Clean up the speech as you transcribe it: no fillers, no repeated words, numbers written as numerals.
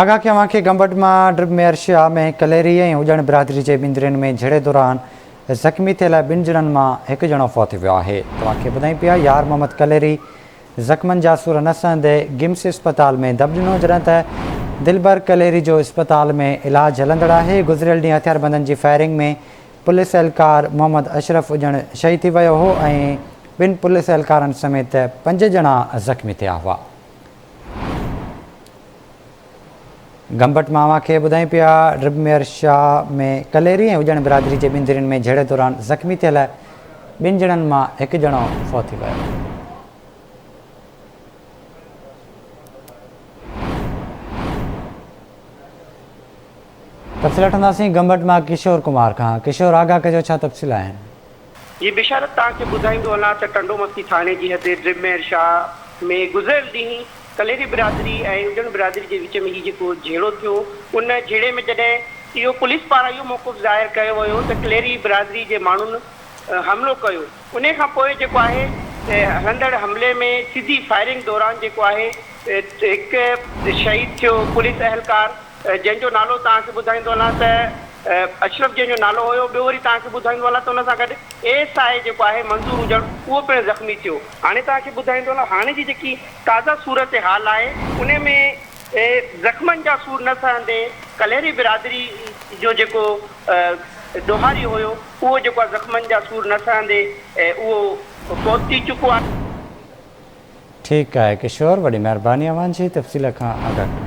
آگاهه ڪيان اوهان کي گمبٽ مان ڊرب ميئر شاهه ۾ ڪليري ۽ اڄڻ برادري جي ٻن ڌرين ۾ جهيڙي دوران زخمي ٿيل ٻن ڄڻن مان هڪ ڄڻو فوت ٿي ويو آهي. توهان کي ٻڌايون پيا يار محمد ڪليري زخمن جا سور نه سهندي گمس اسپتال ۾ دم ڏنو جڏهن ته دلبر ڪليري جو اسپتال ۾ علاج هلندڙ آهي. گذريل ڏينهن هٿياربندن جي فائرنگ ۾ پوليس اهلڪار محمد اشرف اڄڻ شهيد ٿي ويو هو ۽ ٻن پوليس اهلڪارن سميت پنج ڄڻا زخمي ٿيا هئا. گمبٽ مان اوهان کي ٻڌايون پيا ڊرب ميئر شاهه ۾ ڪليري ۽ اڄڻ برادري جي ٻن ڌرين ۾ جهيڙي دوران زخمي ٿيل ٻن ڄڻن مان هڪ ڄڻو فوت ٿي ويو. تفصيل وٺنداسين گمبٽ مان ڪشور ڪمار کان. ڪشور آگاهه ڪجو ڇا تفصيل آهن. جي بشارت توهان کي ٻڌائيندو هلان ته ٽنڊو مستي ٿاڻي جي حد ڊرمير شاهه ۾ گذريل ڏينهن ڪليري برادري ۽ اجڻ برادري جي وچ ۾ هي جيڪو جهيڙو ٿيو ان جهيڙي ۾ جڏهن اهو پوليس پاران اهو موقف ظاهر ڪيو ويو ته ڪليري برادري جي ماڻهن حملو ڪيو انهي کان پوء جيڪو آهي هلندڙ حملي ۾ سڌي فائرنگ دوران جيڪو آهي هڪ شهيد ٿيو پوليس اهلڪار جنهن جو نالو توهان کي ٻڌائيندو هلان ته اشرف جنهن جو نالو هيو، ٻيو وري توهان کي ٻڌائيندو هلان ته ان سان گڏ اي ايس I جيڪو آهي منظور هجڻ اهو پڻ زخمي ٿيو. هاڻي توهان کي ٻڌائيندو هلان هاڻي جي جيڪي تازه صورتحال آهي انهي ۾ زخمن جا سور نه سهندي ڪلهيري برادري جو جيڪو ڏوهاري هيو اهو جيڪو آهي زخمن جا سور نه سهندي اهو فوت ٿي چڪو آهي. ٺيڪ آهي ڪشور وڏي مهرباني اوهان جي تفصيل کان آگاهه ڪرڻ.